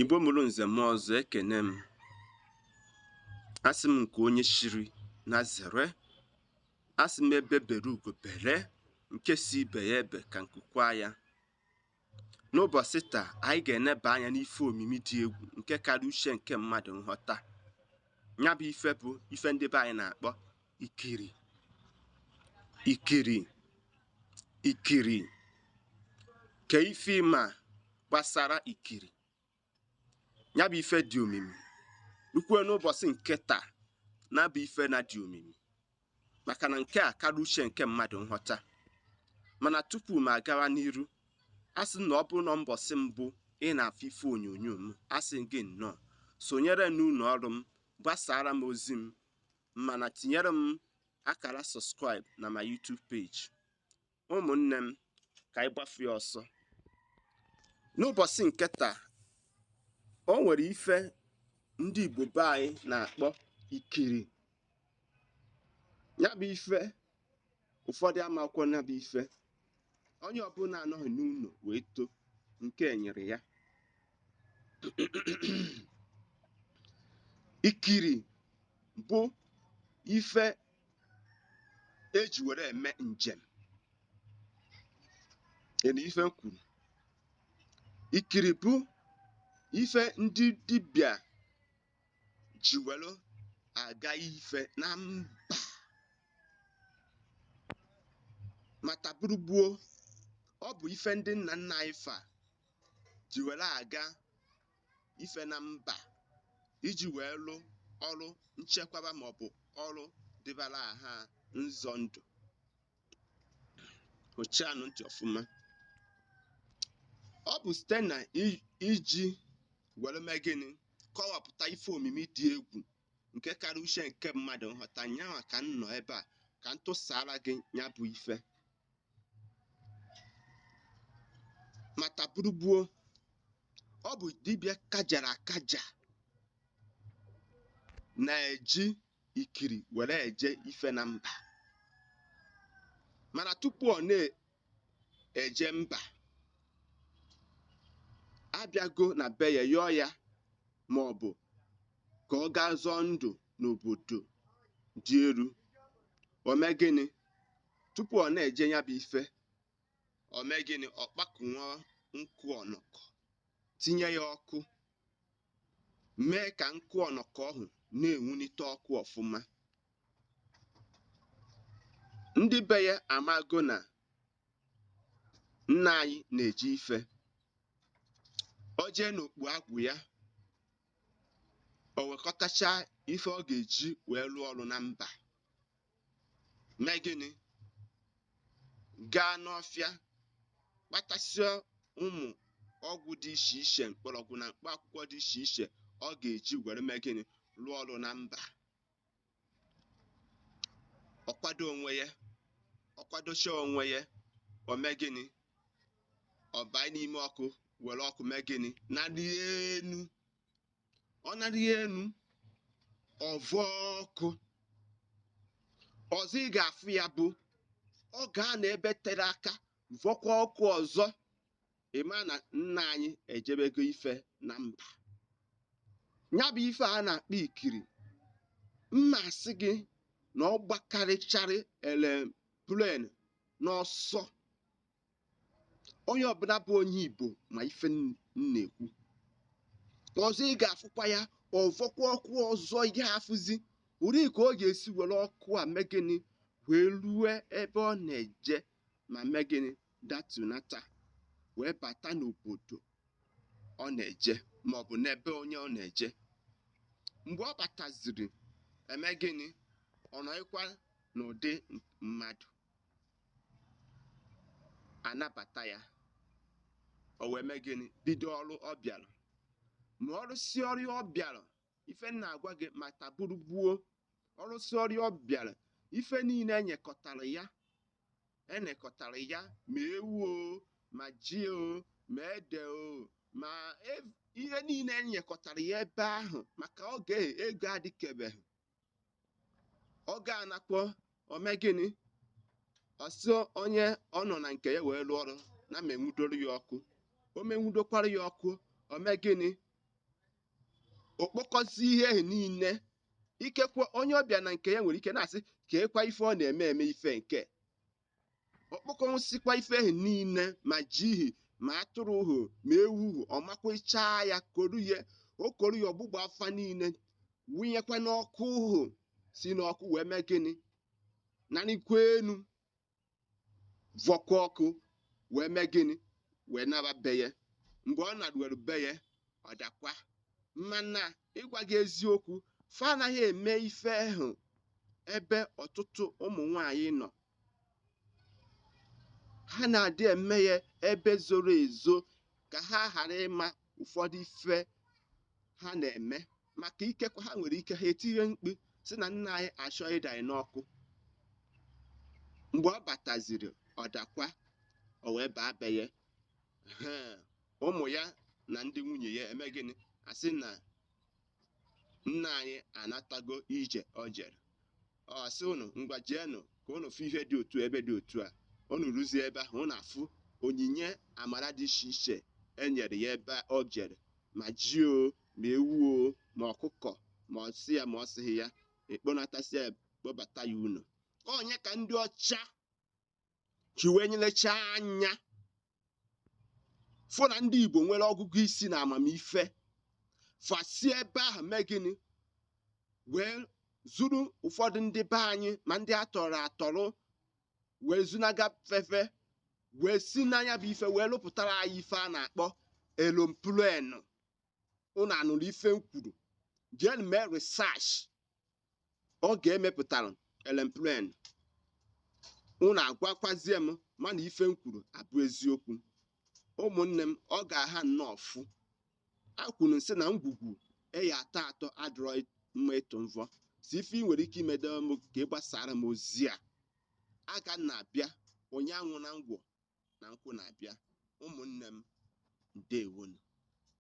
Igbo mụrụ nze mụọ ọzọ, ekene m. Asị m nke onye shiri na zere. Asị m egbe bere ugo bere, nke si ibe ya ebe ka nku kwaa ya. N'ụbọchị taa, anyị ga-eneba anya n'ife omimi dị egwu nke karịa uche nke mmadụ nghọta. Ya bụ ife bụ ife ndị be anyị na-akpọ ikiri. Ikiri. Ikiri. Ke ife ị ma gbasara ikiri? Ya bụ ife dị omimi. Rukwuo n'ụbọchị nke taa, na bụ ife na dị omimi. Maka na nke a karịa uche nke mmadụ nghọta. Mana tupu m agawa n'iru, asị m na ọ bụrụ na mbọsị mbụ ị na-afụ ife onyonyo m, asị m gị nnọọ, sonyere n'ụlọ ọrụ m, gbasara m ozi m, mana tinyere m akara subscribe na my YouTube page. Ụmụnne m, ka anyị gbafu ya ọsọ. N'ụbọchị nke taa, o nwere ife ndị Igbo be anyị na-akpọ ikiri. Ya bụ ife ụfọdụ amakwo ya bụ ife. Onye ọbụla anọghị n'ụlọ wee too nke nyere ya. Ikiri bụ ife eji were eme njem. Ị nụ ife m kwuru? Ikiri bụ ife ndị dibịa ji were aga ife na mba. Mata bụrụ gboo, ọ bụ ife ndị nna nna anyị fa ji were aga ife na mba iji wee lụ ọrụ nchekwaba maọbụ ọrụ dịbara ha nzọ ndụ. Hụchanụ ntị ọfụma. Ọ bụ site na iji were mee gịnị? Kọwapụta ife omimi dị egwu nke karịa uche nke mmadụ nghọta nyanwa ka m nọ ebe a ka m tụsara gị ya bụ ife. Mata bụrụ gboo, ọ bụ dibịa kajara akaja na-eji ikiri were eje ife na mba. Mana tupu ọ na-eje mba, abịago na be ya yọọ ya ma ọ bụ ka ọ gaa zọọ ndụ n'obodo dị elu. O mee gịnị? Tupu ọ na-eje ya bụ ife, o mee gịnị? Ọ kpakụnwụọ nkụ ọnọkọ, tinye ya ọkụ, mee ka nkụ ọnọkọ ahụ na-enwunite ọkụ ọfụma. Ndị be ya amago na nna anyị na-eje ife. O jee n'okpu agwụ ya, o wekọtacha ife ọ ga-eji wee lụọ ọrụ na mba. Mee gịnị? Gaa n'ọfịa kpatasịa ụmụ ọgwụ dị iche iche, mkpọrọgwụ na mkpa akwụkwọ dị iche iche ọ ga-eji were mee gịnị? Lụọ ọrụ na mba. Ọ kwado onwe ya, ọ kwadocha onwe ya, o mee gịnị? Ọ banye n'ime ọkụ were ọkụ mee gịnị? Narị enu. Ọ narị enu, ọ vọọ ọkụ. Ọzọ ị ga-afụ ya bụ ọ gaa n'ebe tere aka vọkwa ọkụ ọzọ. Ị ma na nna anyị ejebego ife na mba. Ya bụ ife a na-akpọ ikiri, mma asị gị na ọ gbakarịcharị aeroplane n'ọsọ. Onye ọbụla bụ onye Igbo ma ife m na-ekwu. Ọzọ ị ga-afụkwa ya, ọ vọkwa ọkụ ọzọ, ị ga-afụzi ụdị ka ọ ga-esi were ọkụ a mee gịnị wee rue ebe ọ na-eje ma mee gịnị datunata wee bata n'obodo ọ na-eje maọbụ n'ebe onye ọ na-eje. Mgbe ọ bataziri, eme gịnị? Ọ nọghịkwa n'ụdị mmadụ. Anabata ya, o wee mee gịnị? Bido ọrụ ọ bịara. Ma ọ rụsị ọrụ ọ bịara, ife m na-agwa gị ma taburu gbuo, ọ rụsị ọrụ ọ bịara, ife niile enyekọtara ya, enekọtara ya, ma ewu o, ma ji o, ma ede o, ma ihe niile enyekọtara ya ebe ahụ, maka oge ego adịkebeghị. Ọ ga-anakpọ, o mee gịnị? Ọ sị onye ọ nọ na nke ya wee lụọ ọrụ na ma enwudoro ya ọkụ. O menwudokwara ya ọkụ, o mee gịnị? Okpokọzi ihe ahụ niile. Ikekwe onye ọbịa na nke ya nwere ike na-asị ka ekwa ife ọ na-eme eme ife nke okpokọnwụsịkwa ife ahụ niile, ma ji hi, ma atụrụ hụ, ma ewu hụ, ọmakwechaa ya, koru ya, okoru ya, ọgbụgba afa niile wụnyekwa n'ọkụ hụ, si n'ọkụ wee mee gịnị? Nanikwa enu vọkwa ọkụ wee mee gịnị? Wee naba be ya. Mgbe ọ naruwere be ya, ọ dakwa. Mana ịgwa gị eziokwu, fa anaghị eme ife ahụ ebe ọtụtụ ụmụ nwanyị nọ. Ha na-adị eme ya ebe zoro ezo ka ha ghara ịma ụfọdụ ife ha na-eme, maka ikekwe ha nwere ike ha etinye mkpu si na nna anyị achọ ịda anyị n'ọkụ. Mgbe ọ bataziri, ọ dakwa, o wee baa be ya. Ụmụ ya na ndị nwunye ya eme gịnị? Asị na nna anyị anatago ije o jere. Ọ sị unu ngwa jeenụ ka unu fụ ihe dị otu ebe dị otu a. Unu ruzie ebe ahụ, unu afụ onyinye amara dị iche iche e nyere ya ebe o jere, ma ji o, ma ewu o, ma ọkụkọ, ma ọ sị ya ma ọ sịghị ya, ekponatasị ya, kpọbata ya unu. Onye ka ndị ọcha ji wee nyelechaa anya fụ na ndị Igbo nwere ọgụgụ isi na amamife, fasi ebe ahụ mee gịnị? Wee zuru ụfọdụ ndị be anyị, ma ndị atọrọ atọrọ, wee zunaga fefe, wee si n'anya bụ ife wee lụpụtara anyị ife a na-akpọ elomplenu. Unu anụrụ ife m kwuru? Jee mee research oge emepụtara elomplenu, unu agwakwazie m mana ife m kwuru abụ eziokwu. Ụmụnne m, ọ ga-aha nnọọ fụ akwuru nsị na ngwugwu eyi atọ atọ adịrọ mma ịtụ mvọ. Si ife ị nwere ike imedo m ka ị gbasara m ozi a aga na-abịa onye anwụ na ngwọ na nkwụ na-abịa. Ụmụnne m, ndewonu.